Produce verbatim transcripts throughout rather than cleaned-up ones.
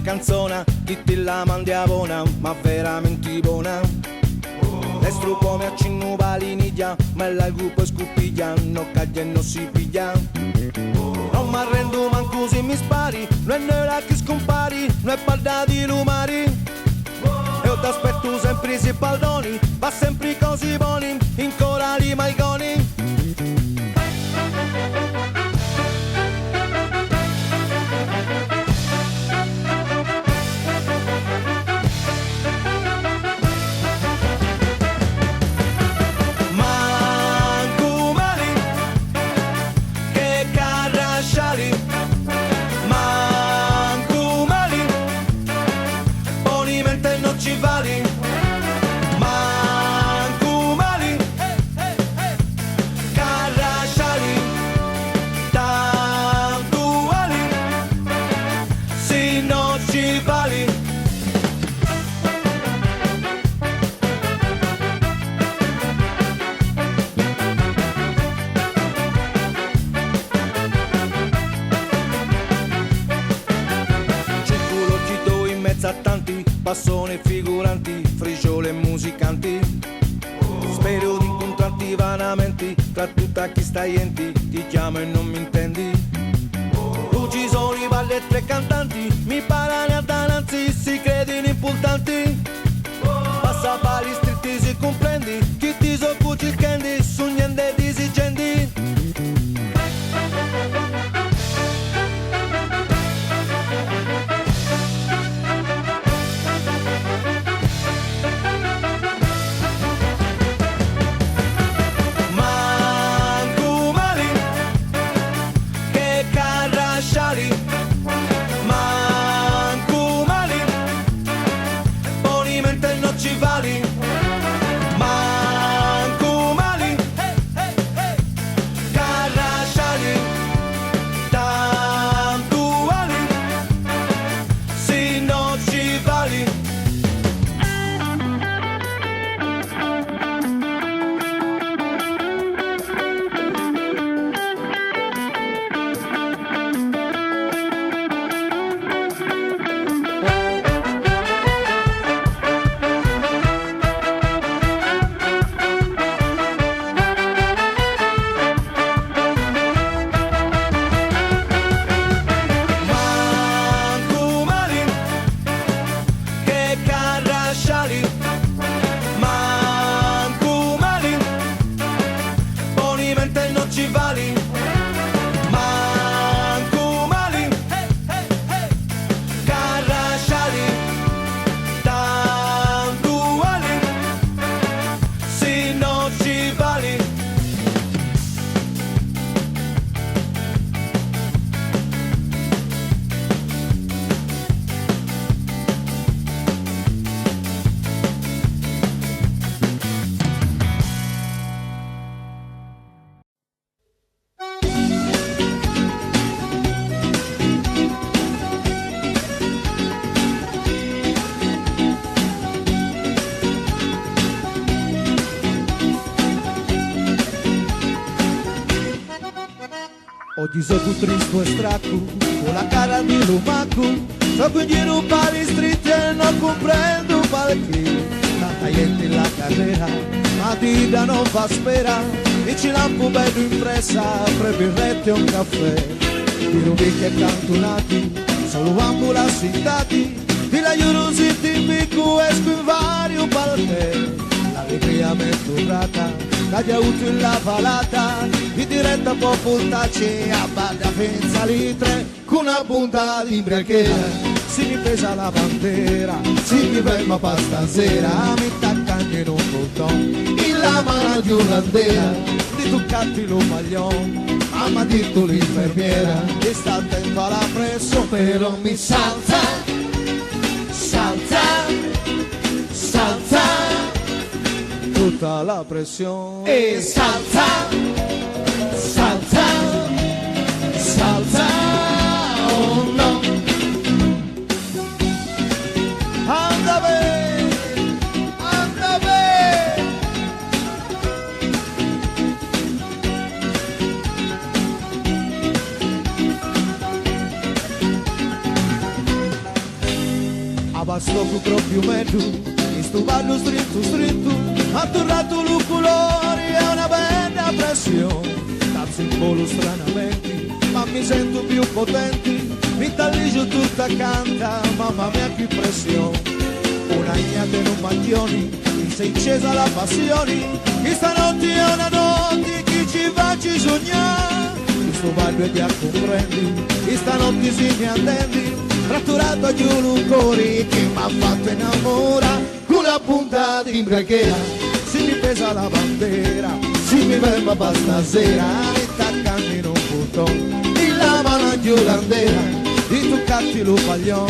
Canzona, chi ti la mandi a bona, ma veramenti bona. L'estru come a cinnu bali nigia, ma l'algu po' scupiglia, no caglia e no si piglia. No m'arrendu mancu si mi spari, no è nera chi scumpari, no è parda di lu mari. Eu t'aspettu sempri si paldoni, va sempri cosi boni, incora li malgoni. Mancu mali, che carrasciali, mancu mali, boni mente no ci vali, mancu mali, carrasciali, tantu vali, si no ci vali. Circulo cito in mezzo a tanti, passone figuranti, frisgiole e musicanti. Spero di incontrarti vanamente tra tutta chi sta gente, ti chiamo e non mi intendi. Lu ci sono i balli e tre cantanti, mi parlano a dananzi, si credino importanti. Passa pali stritti si comprendi, chi ti so cuci candy, su niente di si cendi. Mancu mali, che carrasciali, mancu mali, boni mente no ci vali, mancu mali, carrasciali, tantu vali, si no ci vali. Mancu mali, che carrasciali, mancu mali, boni mente no ci vali, mancu mali, carrasciali, tantu vali, si no ci vali. Ogi socu tristu e stracu, cu la cara di lu macu, socu in giru pa li stritti e no cumprendu parché tanta ghjenti in la carrera, ma di dda no fa spera, mi ci lampu beddu in pressa, tre birretti e un caffè. Giru bicchi e cantunati, solu ambu la citati, di la Iurusiti mi cu escu in variu parte. L'allegria m'è turnata, ch'aghju avutu in la falata, in diretta po' purtaci a Badda finza li tre, cu na punta d'imbriachera, si mi pesa la bandera, si mi ferma pa stasera, mi taccagnu in un button, in la mano aghju l'andera, di tuccati lu maglion, a m'ha dittu l'infermiera, di sta attentu a la pression, però mi salza, salza, salza, tutta la pression. E salza, salza, salza, oh no. Anda ben, anda ben. Abasto ku propriu medu, istu ballu strittu strittu, ma tu ratu lu culori e una bedda pressione. Tal simbolu stranamenti, ma mi sentu più potenti, mi talligiu tutta canta, mamma mia chi pressione. Una gnata in un maglioni, mi s'è incesa la passioni, chi stanotti è una notti chi ci faci sugnà. Istu ballu e ti a cumprendi, chi stanotti si mi attendi, tratturata giù lu cori chi m'ha fattu innamora, cu la punta di imbrachera, si mi pesa la bandera, si mi ferma pa stasera, mi tacca in un button, in la mano giù l'andera, di tuccatti lu paglion,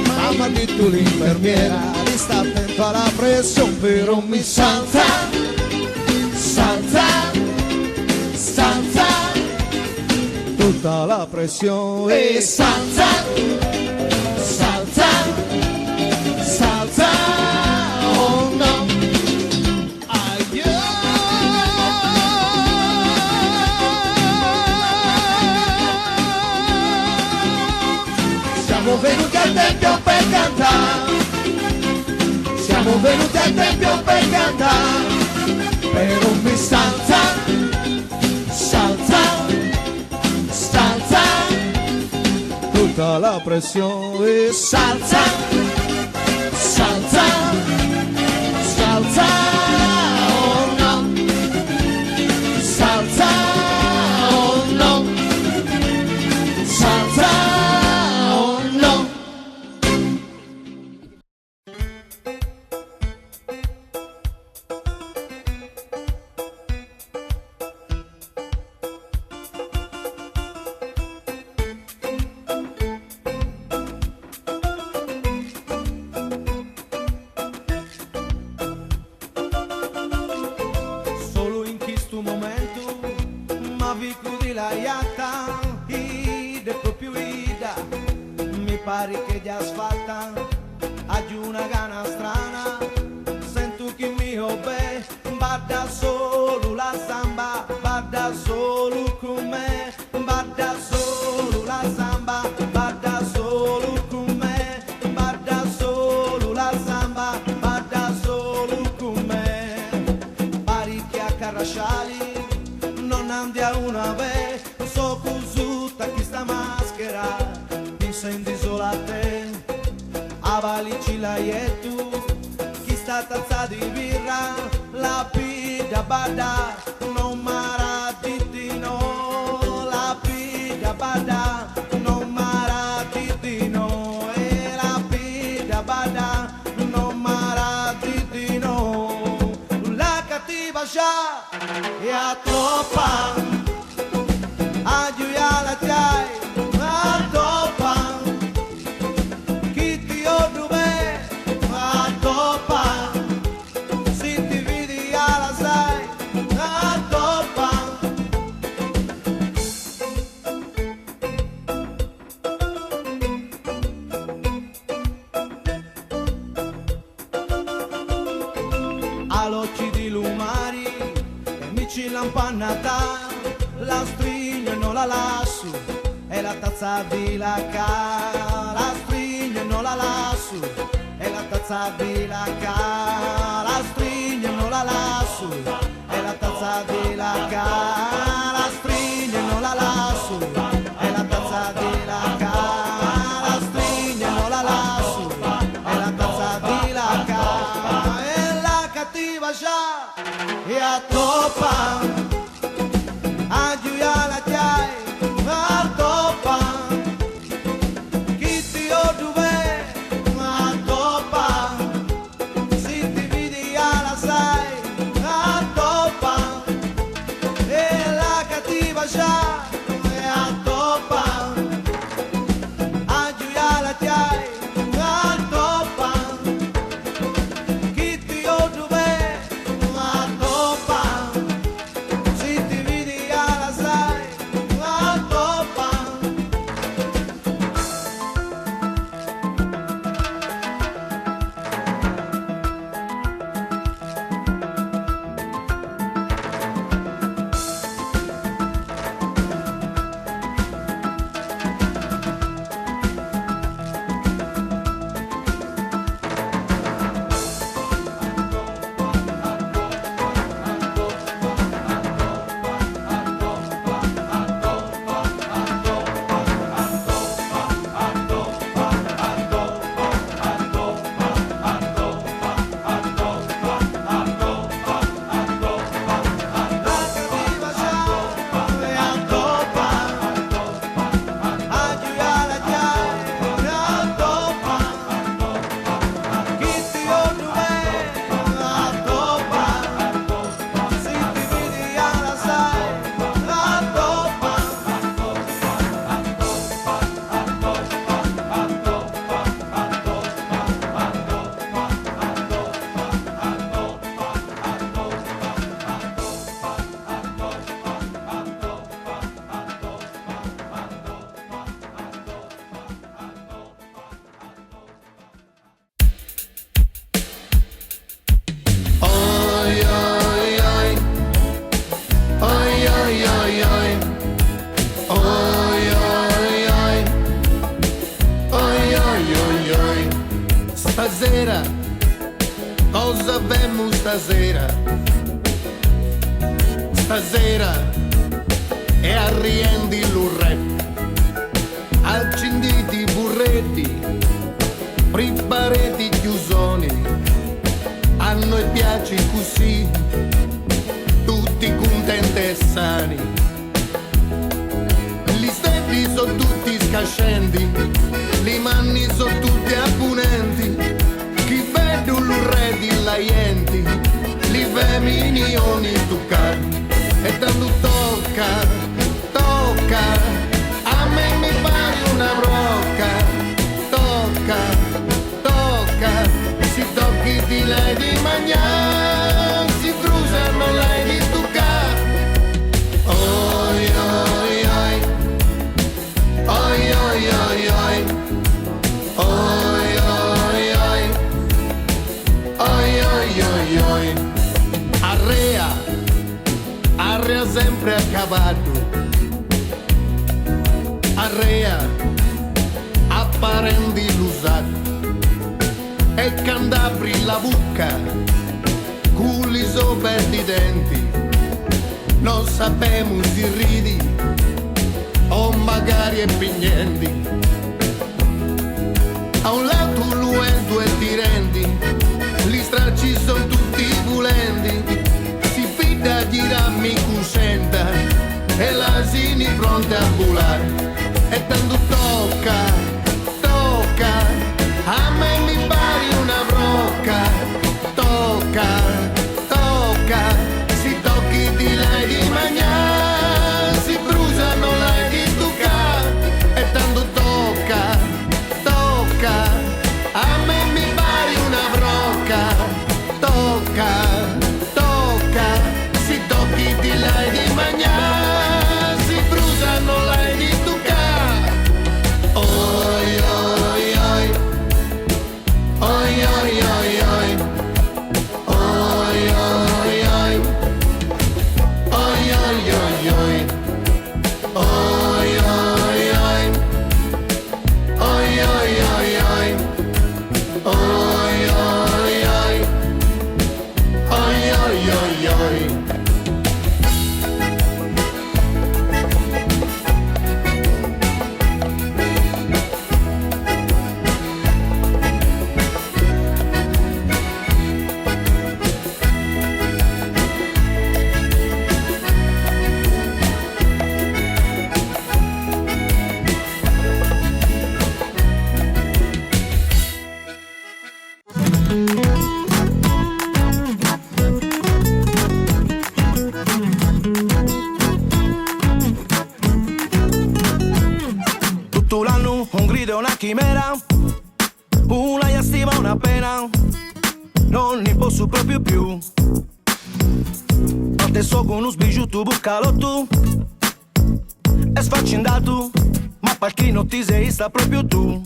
ma m'ha dittu l'infermiera, di sta attento a la pression, però mi salta, salta, salta, tutta la pressione, salta, salta, salta, oh no. Aio. Siamo venuti al tempio per cantare, siamo venuti al tempio per cantare, però mi salta, salta, salta, tutta la pressione, salta, salta, salta, oh no, salta, oh no, salta, oh no. Solu in chistu momentu m'avvicu di la jatta, ed è propriu idda, mi pari ch'è già sfatta, aghju una gana strana, sentu chi mi obbe, badda solu la samba, badda solu cun me, badda solu la samba, badda solu cun me, badda solu la samba, badda solu cun me. Pari ch'è a Carrasciali, no n'andia una vez, so cusuta chista maschera, mi senti sola a te. Avalici la jettu, chista tazza di birra, la piglia badda, no m'ara di di no, la piglia badda, no m'ara di di no, e la piglia badda, no m'ara di di no. La cattiva scia è a troppa, aghju a lasciai, a troppa, chi ti oddu be, a troppa, si ti vidi a lasciai, a troppa. A l'occhi di lu mari, e mi ci la 'mpannata, la stringu e no la lassu, e la tazza di la ca, la stringu e no la lassu, e la tazza di la ca, la stringu e no la lassu, e la tazza di la ca, la stringu e no la lassu, e la tazza di la ca, la stringu e no la lassu, e la tazza di la ca, e la cattiva scia è a troppa, aghju a lasciai, a troppa, chi ti oddu be, a troppa, si ti vidi a lasciai, a troppa, e la cattiva scia è a troppa, aghju a lasciai, a troppa, chi ti oddu be, a troppa, Stasera, cosa avemu stasera? Stasera è arriendi lu rap. Accinditi i burreti, pripareti i chiusoni, a noi piaci cussì, tutti cuntenti e sani. Li steddi so tutti scascenti, li manni so tutti abunenti, chi beddu lu re di la jenti, li femini oni tucca, e tandu tocca, tocca, a me mi pari una brocca, tocca, tocca, si tocchi ti l'hai di magnà, si brusa no l'hai di tuccà. Oi, oi, oi. Oi, oi, oi, oi. Oi, oi, oi. Oi, oi, oi, oi. Arrea, arrea sempre a cavaddu. Arrea, apparendi lu saccu. E cand'apri la bucca, cu li so beddi denti, no sapemu si ridi o magari è pignenti. A un latu lu ventu è tirenti, li stracci son tutti vulenti, si pidda girammi cuscenta, e l'asini pronti a bulà, e tandu tocca, tocca, a me mi pari una brocca, tocca, tocca, si tocchi ti l'hai di magnà, si brusa no l'hai di tuccà, e tandu tocca, tocca, a me mi pari una brocca. Tocca, tocca, si tocchi ti l'hai di magnà, si brusa no l'hai di tuccà. Oi, oi, oi. Oi, oi, oi, oi. Oi, oi, oi. Oi, oi, oi, oi. Oi, oi, oi. Oi, oi, oi, oi. Oi, oi, oi. Oi, oi, oi, oi. Tuttu l'annu un grido, una chimera, una llastima, una pena, non ne posso proprio più. Parte so con un sbigiuto bucalotto, e sfaccendatu, ma parchì no ti sei sta proprio tu?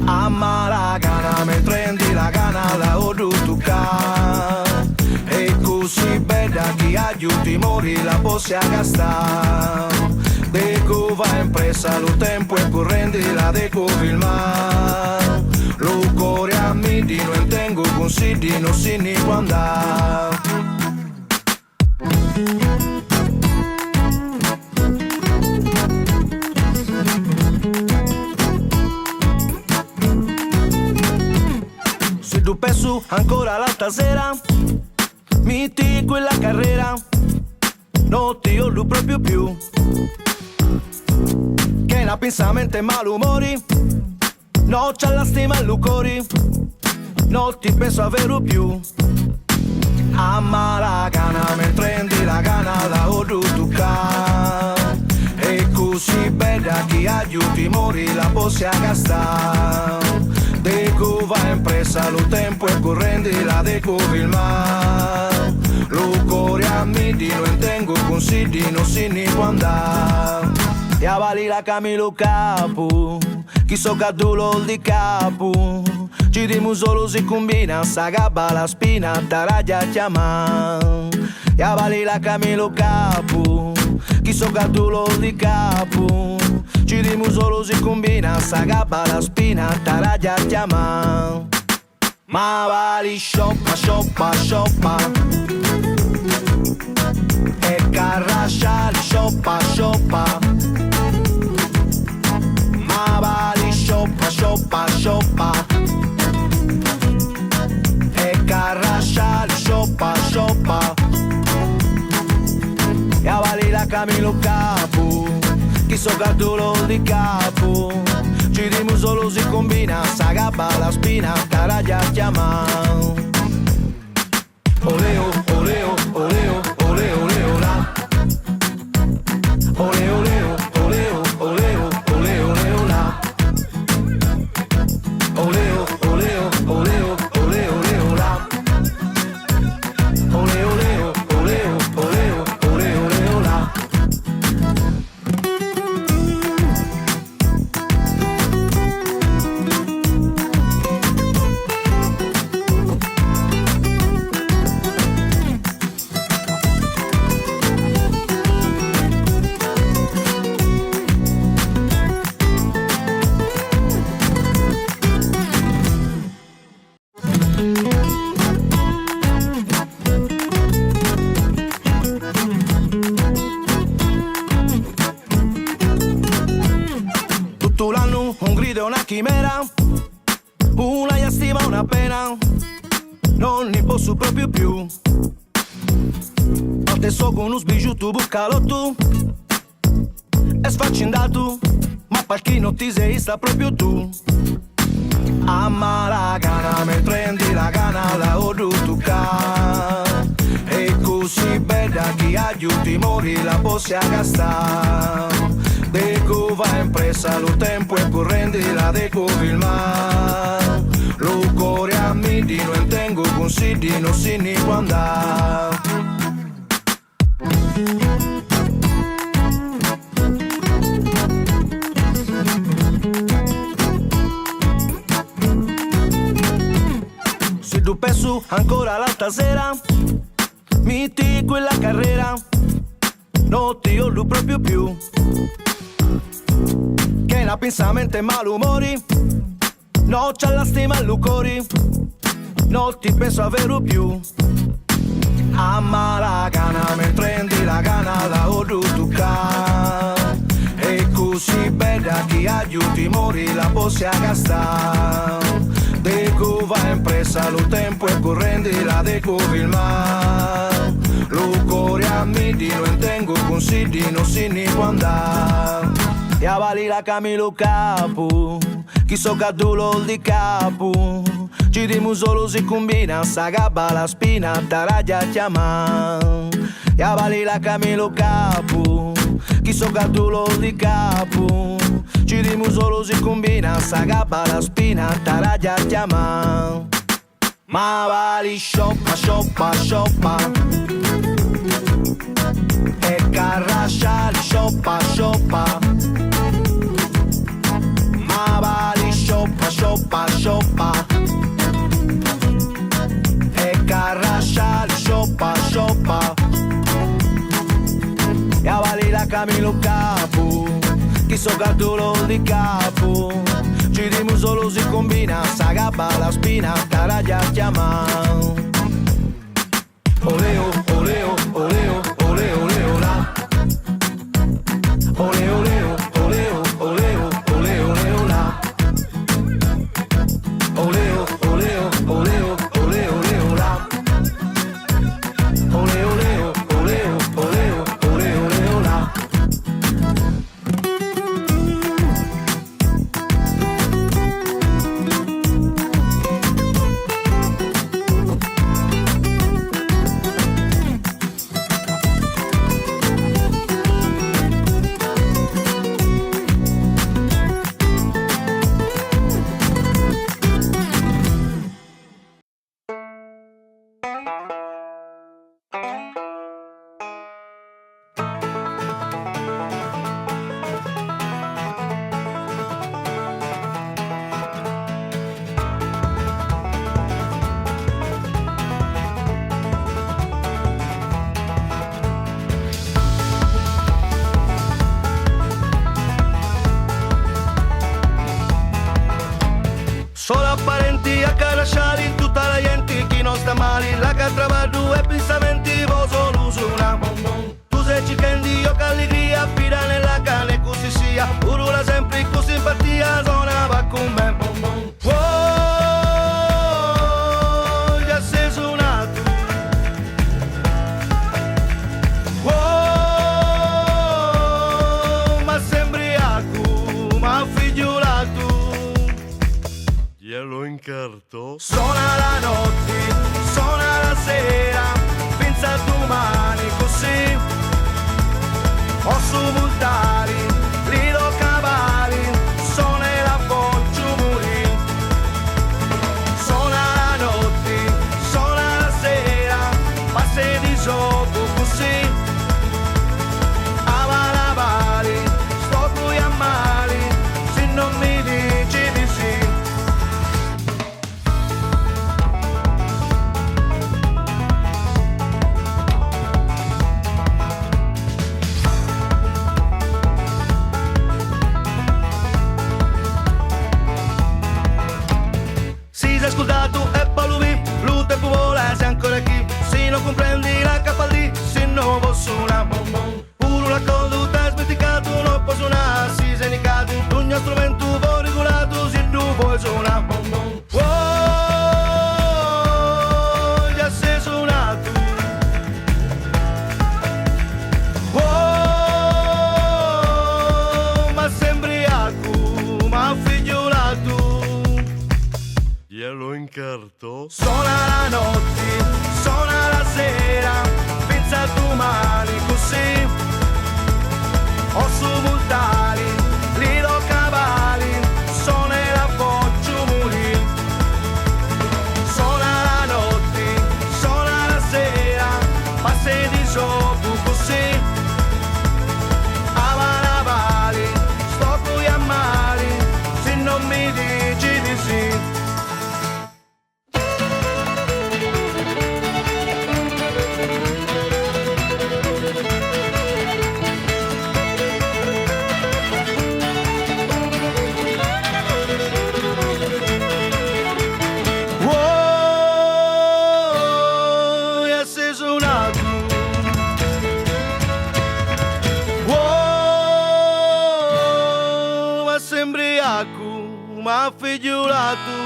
A mala gana, mentre di la gana la ho dovuto toccà. E così bella che aggio timore la possa gastà. De cova in pressa, lo tempo è corrente, la deco filmà. Lo core a mi di non tengo consigli, non si ne può andare. Su du pesu ancora l'altra sera, metti quella carrera, non ti voglio proprio più. Che la pensamento e malumori, no c'ha la stima al cori, no ti penso a vero più. A mala gana, mentre di la gana la ho dovuto toccà. E così bella che aggio timore la possa gastà. De cova in pressa, lo tempo è corrente, la deco filmà. Lo core a mi di non tengo consigli, non si ne può andare. E a valì la Camilo Capo, chi so ca dolor di capo, ci dimu solo si combina, sa gabba la spina, t'araggia chiamà. E a valì la Camilo Capo, chi so ca dolor di capo, Cirimu solu si cumbina, sa gabba la spina, taragia chiama. Ma vali scioppa, scioppa, scioppa. E carrasciali scioppa, scioppa. Ma vali scioppa, scioppa, scioppa. E carrasciali scioppa, scioppa. E a vali la Camillo Capu, chi so cardulo di capu. Cirimu solu si cumbina, sa gabba la spina, taragia chiama. Oleo, oleo, oleo, oleo, oleo, la. Oleo, oleo, oleo, oleo, oleo, oleo, la. Oleo, oleo, oleo, oleo, oleo, la. Oleo, oleo, oleo, oleo, oleo, oleo, la. Tuttu l'annu un grido, una chimera, una llastima, una pena, non ne possu propiu più. Parte so cun un sbigiutu bucalottu e sfaccindatu, ma par chi no ti sei sta propiu tu. A mala gana, mentre di la gana la odu tucca, e cusì bedda chi aghju timori la possia gastà. De cu va in pressa, lu tempu è currendi, la de cu filma. Lu cori a mi di no intengu cunsigli, no si ni può andà. Si du pensu ancora l'altra sera, mi ti quella carrera, no ti ollu propiu più. Chena pensamentu e malumori, no ci ha lastima lu cori, no ti pensu a veru più. A mala gana, mentre di la gana la odu tucca, e cusì bedda chi aghju timori la possia gastà. De cu va in pressa, lu tempu è currendi, la de cu filma. Lu cori a mi di no intengu cunsigli, no si ni può andà. E a vali la Camillo Capu, chi so cardulo di capu. Cirimu solu si cumbina, sa gabba la spina, taragia chiama. E a vali la Camillo Capu, chi so cardulo di capu. Cirimu solu si cumbina, sa gabba la spina, taragia chiama. Ma vali scioppa, scioppa, scioppa. E carrasciali scioppa, scioppa. Ma vali scioppa, scioppa, scioppa. E carrasciali scioppa, scioppa. E a vali la Camillo Capu, chi so cardulo di capu. Cirimu solu si cumbina, sa gabba la spina, taragia chiama. Oleo, oleo, oleo, oleo, oleo, la. Oleo, oleo, oleo, oleo, oleo, oleo, la. Oleo, oleo, oleo, oleo, oleo, la. Oleo, oleo, oleo, oleo, oleo, oleo, la. Solo parenti a cara sciali, tutta la ghjenti chi no sta mali, la ca trabaddu e pinsamenti vo soluziunà. Tu se ci tendi, io c'alligria, pidane la cane cusì sia, puru la sempri cu simpatia, sona va cu me. Wow, già sei sunato. Wow, ma sembri a cu m'ha figliulatu. Ielo in carto. Sona la notti, sona la sera, pinsa dumani cusì. Ossu multali, li do cavali, sona e la focciu muri. Sona la notti, sona la sera, passe di sopu cusì. Avala vali, sto cui a mali, si non mi dici di sì. Si s'ha scurdatu e po lu vi, lu tempu vola, si ancora chi, si no cumprendi la capa lì, si no vo sunà. Puru la conduta smenticatu, no po sunà, si s'è nicatu, d'ogni strumentu vo rigulatu, si no vo sunà. Wow, già sei sunatu. Wow, ma sembri a cu m'ha figliulatu. Ielo in carto. Sona la notti, sona la sera, pinsa dumani cusì. Ossu multali, li do cavali, sona e la focciu muri. Sona la notti, sona la sera, passe di sopu cusì. Avala vali, sto cui a mali, si non mi dici di sì. Wow, e sei sunatu. Wow, ma sembri a cu m'ha figliulatu.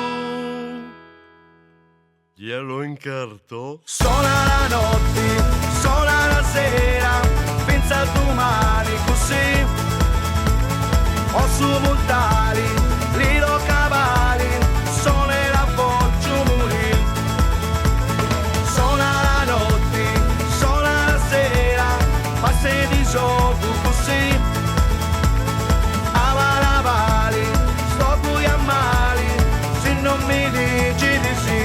Ielo in carto. Sona la notti, sona la sera, pinsa dumani cusì. Ossu multali, li do cavali, sona e la focciu muri. Sona la notti, sona la sera, passe di sopu cusì. Avala vali, sto cui a mali, si non mi dici di sì.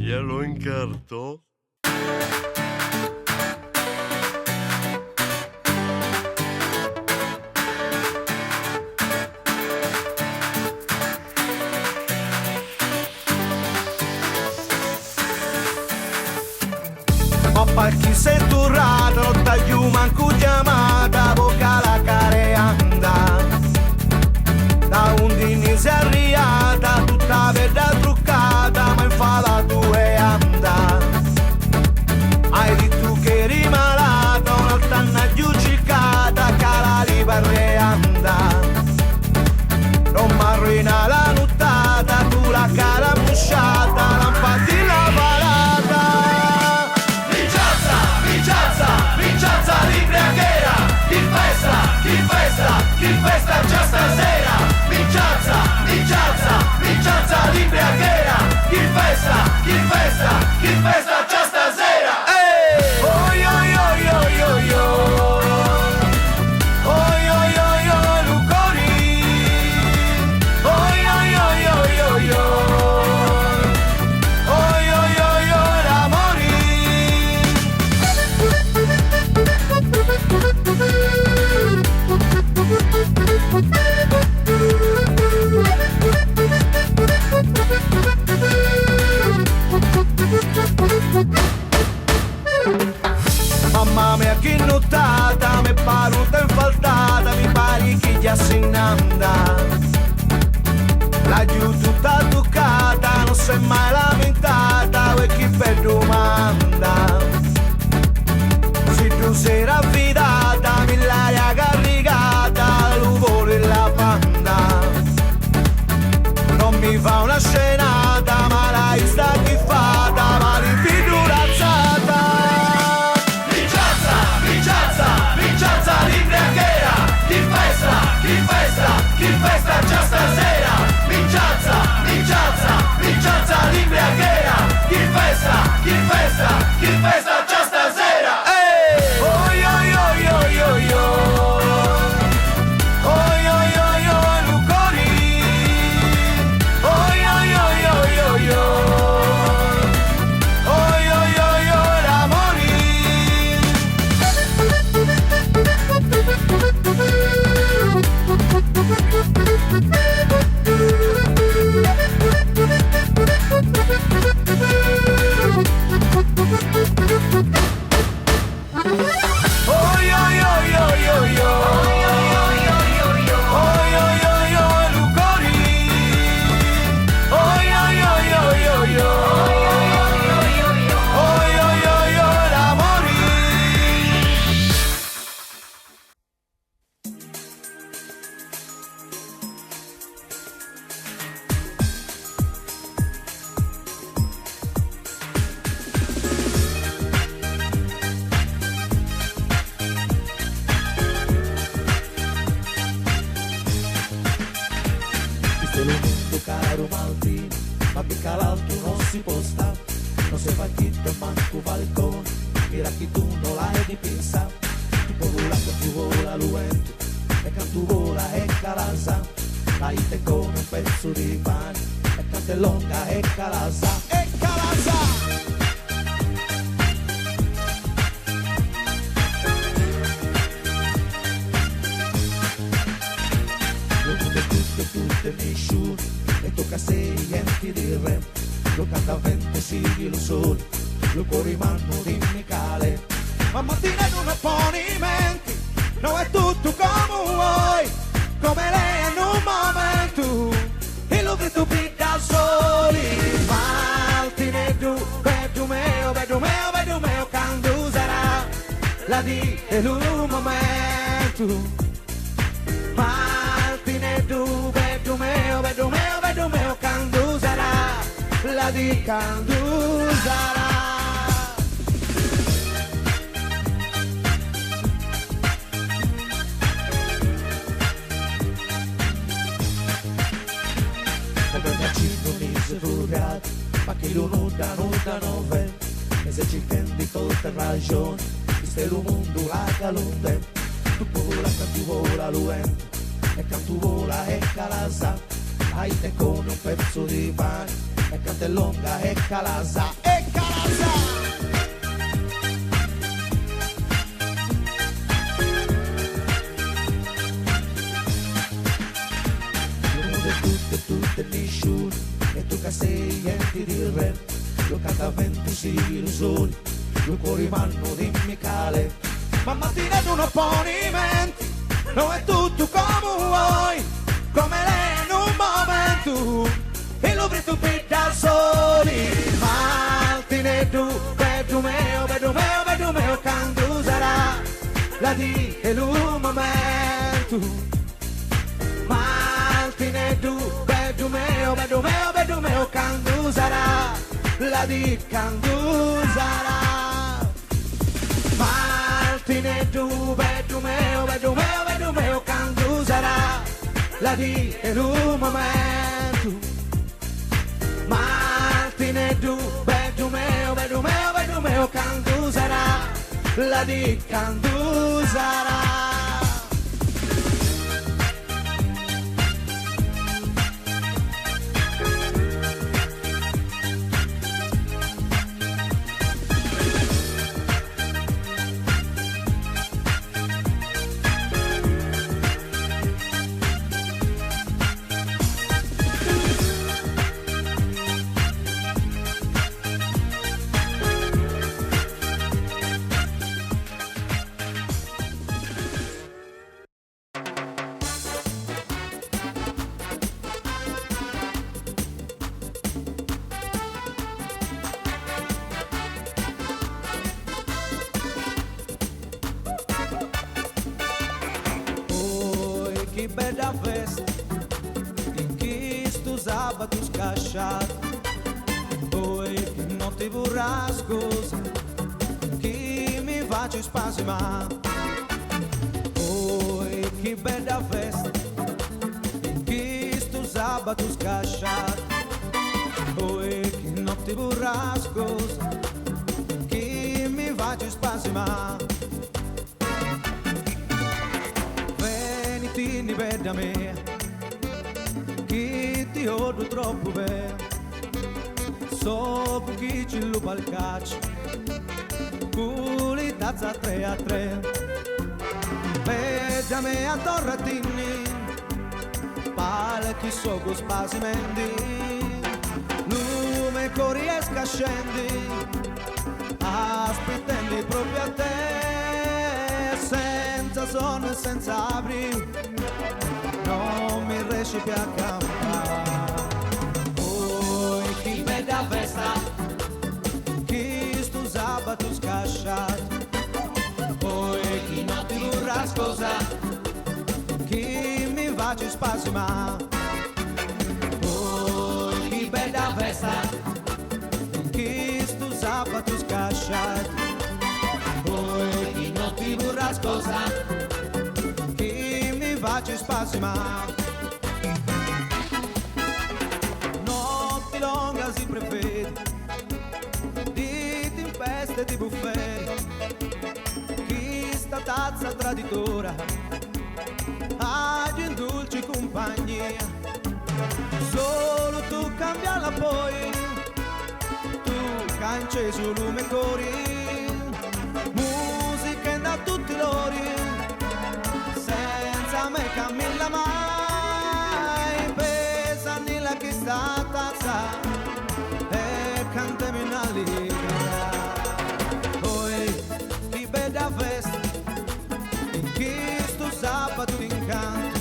Ielo in carto. Ma parchì se turrata, no t'aghju mancu chiamata, vocca la care anda. Da undi ni si arriata, tutta bedda truccata, ma infalatu e anda. Hai dittu ch'eri malata, un'altra n'aghju circata, ca la libarre anda. Non m'arruina la nuttata, tu la cara musciata, lampati la palata. Minciazza, minciazza, minciazza l'imbriaghera, chi festa, chi festa, chi festa c'è stasera. Minciazza, minciazza, minciazza l'imbriaghera, chi festa, chi festa, chi festa c'è stasera. Ehi! Oi, oi, oi, oi, oi, oi. Oi, oi, oi, oi, oi, lu cori. Oi, oi, oi, oi, oi, oi. Fa una scenata, ma l'hai vista chi fa, da mali figurata. Minciazza, minciazza, minciazza l'imbriaghera, chi festa, chi festa, chi festa già stasera. Minciazza, minciazza, minciazza l'imbriaghera, chi festa, chi festa, chi festa già stasera. Ehi! Oi, oi, oi, oi, oi, oi. Oi, oi, oi, oi, lu cori. Oi, oi, oi, oi, oi, oi. Oi, oi, oi, oi, l'amori. Oi, oi, oi, oi, oi, oi. Oi, oi, oi, oi, lu cori. Oi, oi, oi, oi, oi, oi. Oi, oi, oi, oi, l'amori. Iste lu mundu caru Maltini, ma picca l'altu no si pò sta. No se va chì te mancu balconi, mira chì tu no l'hai di pinsà. Tu pò vulà quantu vola lu ventu, e cantu vola e calasa. L'hai te come un pezzu di pane, e cantu è longa e calasa, e calasa. Lu mundu è tuttu, tuttu e nisciunu, e tu ca sei ghjenti di re. Lu canta ventu, sighi lu suli, lu cori mannu, dimmi cale. Ma Martineddu no poni menti, no è tuttu comu vuoi, come l'è in un mumentu, i lu gritu pidda soli. Martineddu, beddu meu, beddu meu, beddu meu, candu sarà la dì e lu mumentu. Martineddu, beddu meu, beddu meu, beddu meu, candu sarà la dì, candu sarà. Come che ci fu mise furgati, ma chì lu nudda, nudda no vè. E se ci intendi tutta ragioni, iste lu mundu la calunde. Tu pò vulà quantu vola lu ventu, e cantu vola e calasa. Hai te come un pezzu di pane, e cantu è longa e calasa, e calasa. Lu mundu è tuttu, tuttu e nisciunu, e tu ca sei ghjenti di re. Lu canta ventu, sighi lu suli, lu cori mannu, dimmi cale. Ma Martineddu no poni menti, no è tuttu comu vuoi, come l'è in un mumentu, i lu gritu pidda soli. Martineddu, beddu meu, beddu meu, beddu meu, candu sarà la dì e lu mumentu. Martineddu, beddu meu, beddu meu, beddu meu, candu sarà la dì, candu sarà. Martineddu, beddu meu, beddu meu, beddu meu, candu sarà la dì e lu mumentu. Martineddu, beddu meu, beddu meu, beddu meu, candu sarà la dì, candu sarà. Oi, chi bedda festa, in chistu sabato. Sabatus casciat, oi, chi noti burrascus, chi mi faci spasimà. Oi, chi bedda festa, in chistu sabatus casciat, oi, chi noti burrascus, chi mi faci spasimà. Veni, tinni, bedda mea, chi ti odu troppu bè. So buchi lu palcacciu, cu li tazza tre a tre. Bedda mea, torra tinni, palchi socu spasimendi, lu me cori e scascendi, aspitendi propria te, senza sonnu e senza abrigu, no mi resci più a campà. Oi, chi bedda festa, chistu sabatus casciat, oi, chi noti burrascosa, chi mi faci spasimà. Oi, chi bedda festa, chistu sabatus casciat, oi, chi noti burrascosa, chi mi faci spasimà. Noti longa si prevedi di timpeste, di buferi, chista tazza traditora, aghju in dulci cumpagnia. Solu tu cambiala poi, tu ca incesu lu me cori, musica inda tutti l'ori, senza me camilla mai, pesannila chista tazza e cantemi un'allegra. Oi, chi bedda festa, in chistu sabatu d'incantu,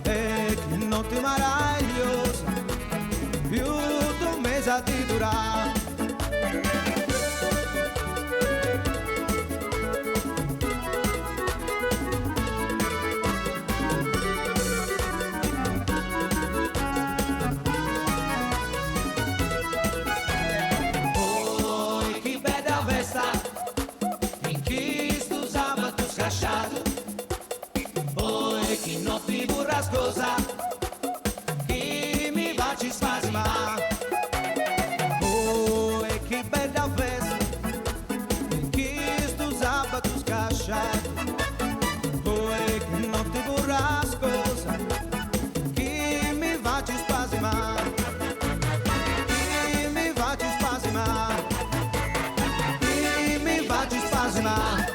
e chi noti maravigliosa, più d'un mese ha di durà. Oi, chi bedda festa, in chistu sabatu scasciatu, oi, chi noti burrascosa, chi mi faci spasimà. Oi, chi bedda festa, in chistu sabatu scasciatu, oi, chi noti burrascosa, chi mi faci spasimà, chi mi faci spasimà, chi mi faci spasimà.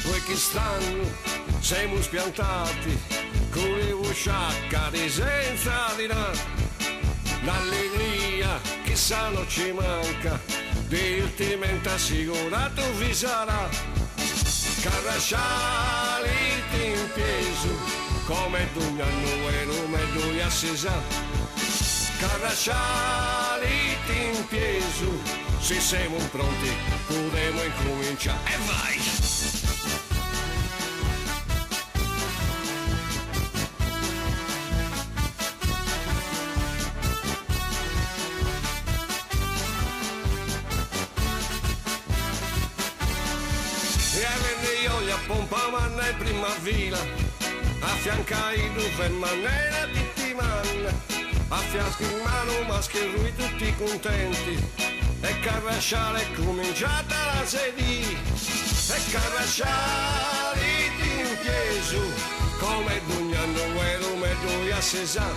Poi chist'annu semu spiantati, cu li vusciacari senza dinà, l'allegria chissà no ci manca, divertimento assicuratu vi sarà. Carrasciali in piesu, come d'ogni annu veru, me duia si sa. Carrasciali in piesu, si semu pronti, pudemu incumincià. E vai! E a venne ioia, pompa manna in prima fila, a fianca i du femmane e la titti manna, a fiasco in manu mascherui tutti cuntenti, e carrasciale cuminciata la sedì, e carrasciali in piesu, come d'ogni annu veru, me duia si sa.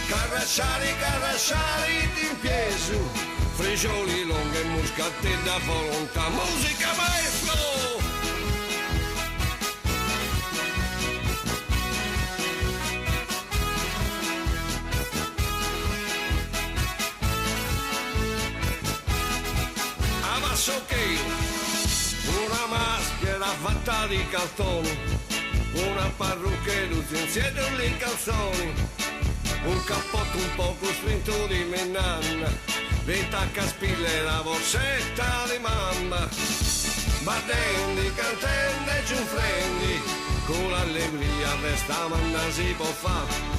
Carrasciali, carrasciali in piesu, frisgioli longhi e muscati da volontà. Musica, maestro! A vas Ok, una maschera fatta di cartoni, una parrucca e lu zinzieddo e li calzoni, un cappotto un poco strinto di me nanna, li tacca a spille e la borsetta di mamma. Badendi, cantendi e ciunfrendi, cu l'allegria de sta manna si pò fà.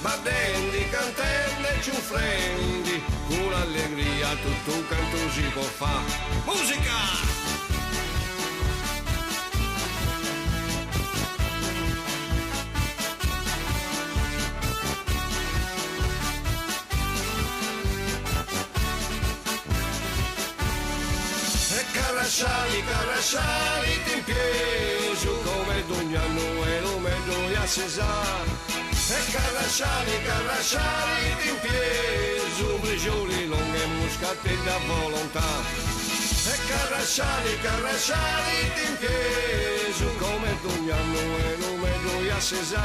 Badendi, cantendi e ciunfrendi, cu l'allegria tuttu cantu si pò fà. Musica! E carrasciali, carrasciali, t'impiesgiu, come d'ogni annu e lu me gioia si sa. E carrasciali, carrasciali, t'impiesgiu, brigiuli longhi e muscati da volontà. E carrasciali, carrasciali, t'impiesgiu, come d'ogni annu e lu me gioia si sa.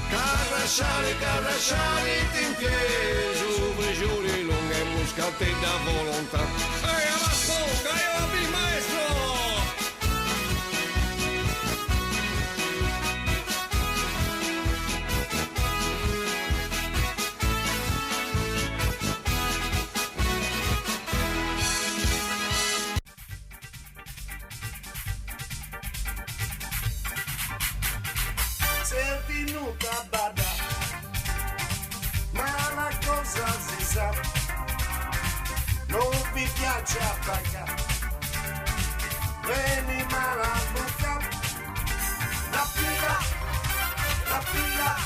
Carrasciali, carrasciali, t'impiesgiu, brigiuli longhi e muscati da volontà. Ehi, avanti, che io abbi il maestro! Senti nu ta bada, ma la cosa si sa, no vi piace a paga, veni mala buca. La pila, la pila,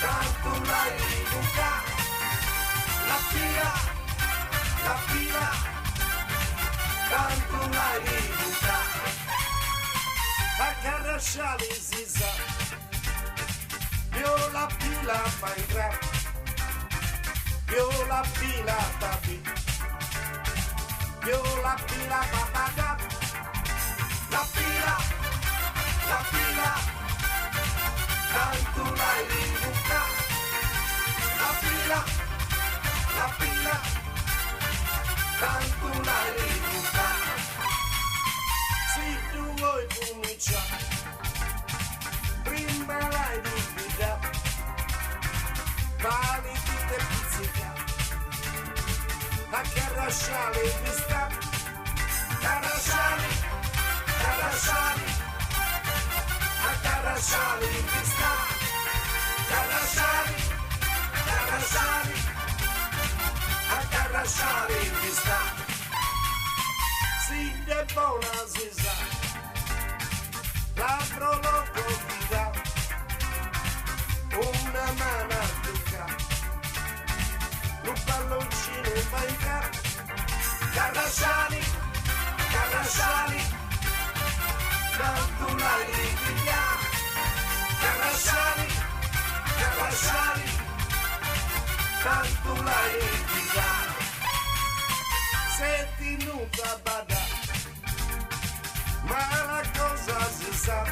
tantu l'hai di buca. La pila, la pila, tantu l'hai di buca. A carrasciali si sa, io la pila fa intra, io la pila fa vi. Io la pila fa paga, la pila, la pila, tantu l'hai di buca. La pila, la pila, tantu l'hai di buca. Si tu vuoi cuminciare, prima l'hai di piglia, pali ti te pizzica. A carrasciali in vista, carrasciali, carrasciali, a carrasciali in vista, carrasciali, carrasciali, a carrasciali in vista. Si de bona si sa, ladro loco ti dà una mano a tucca, lu palloncinu fa intra. Carrasciali, carrasciali, tantu l'hai di piglia. Carrasciali, carrasciali, tantu l'hai di piglia. Senti nu ta bada, ma la cosa si sa,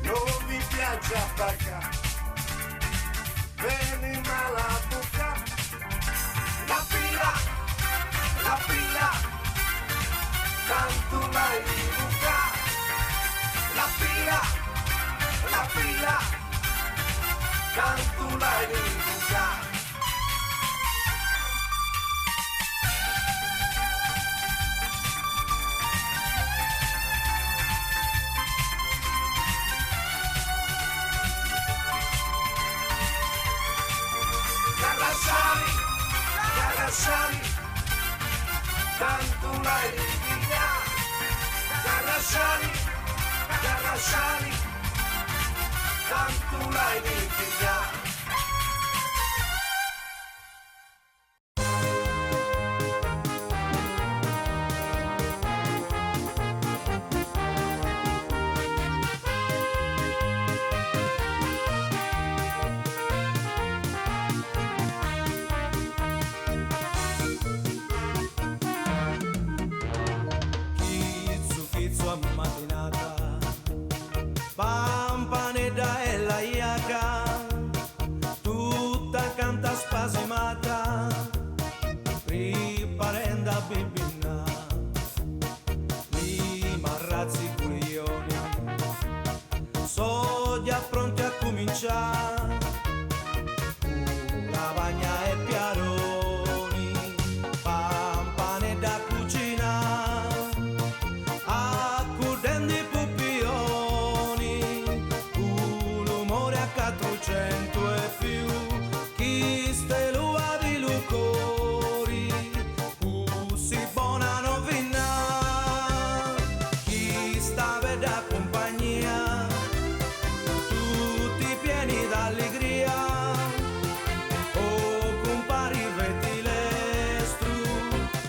no vi piace a paga, veni mala buca. La pila, la pila, tantu l'hai di buca. La pila, la pila, tantu l'hai di buca. Carrasciali, carrasciali, tantu l'hai di piglia. Carrasciali, carrasciali, tantu l'hai di piglia. Kizu kizu a matinata, pampane da e la iaka. Bibbina, i marrazzi culioni so già pronti a cumincià, cu lavagna e piaroni, pan, pane da cucinà, accudendi puppioni, cu l'umore a quattrucento e più, chista è l'ua di lu cori, cussì bona novina, chista bedda cumpagnia, tutti pieni d'allegria, o cumpari Fetilestru,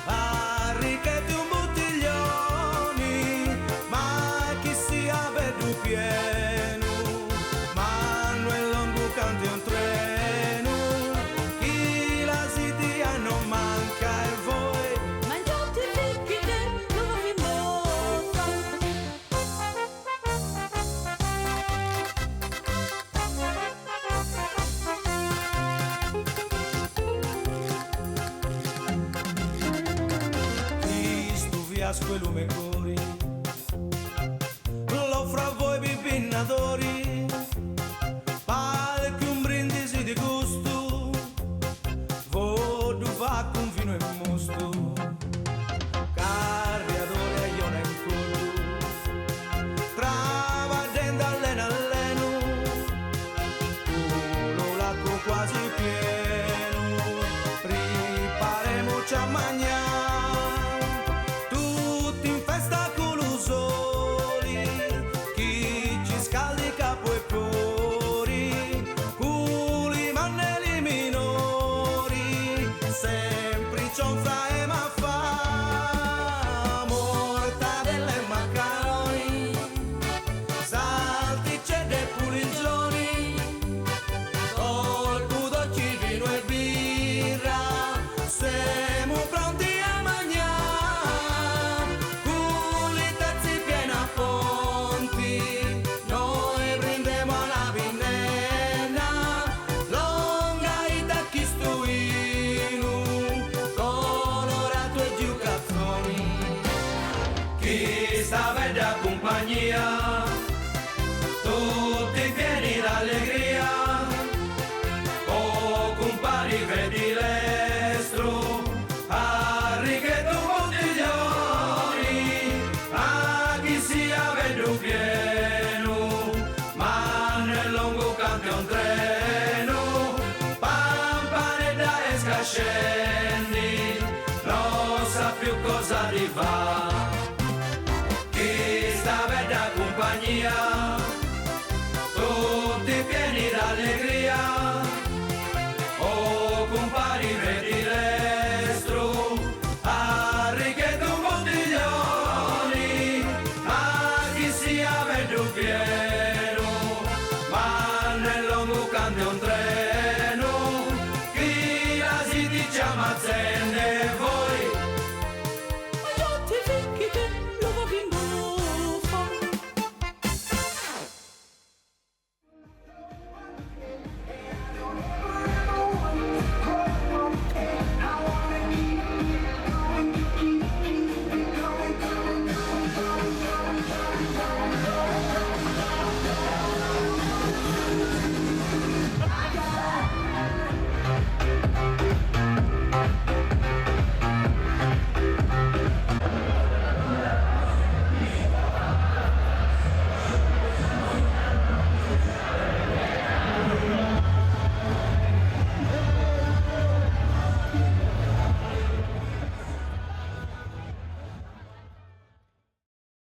arricchetti un buttiglioni, ma chi sia beddu pienu, ma no è longu canti un trenu, chi la sidia non manca e voi. Mangiati tutti che non vi morta. Chistu fiascu è lu me cori, l'offru a voi bibbinadori, par chi un brindisi di gustu, voddu fa cun vinu e mustu, carriadori e iona in cullu, travaddendu allenu allenu, cu lu laccu quasi pienu, riparemu ciò a magna, tutti in festa cu lu soli, chi ci scaldi capu e cori, cu li manni e li minori, sempri ciò fremu a fa, mortadella e maccaroni, salticcedde e pulingioni, col cu dolci vinu e birra, semu pronti a magna, cu li tazzi pieni a fonti, noi brindemu a la vinenna, longa ita chistu inu, coloratu e giucazzoni. Chista bedda cumpagnia, tutti pieni d'allegria, o cumpari Fetilestru, arricchetti un buttiglioni, ma chi sia beddu pienu, ma no è longu canti un trenu, pan, pane da e scascendi, no sa più cosa di fa.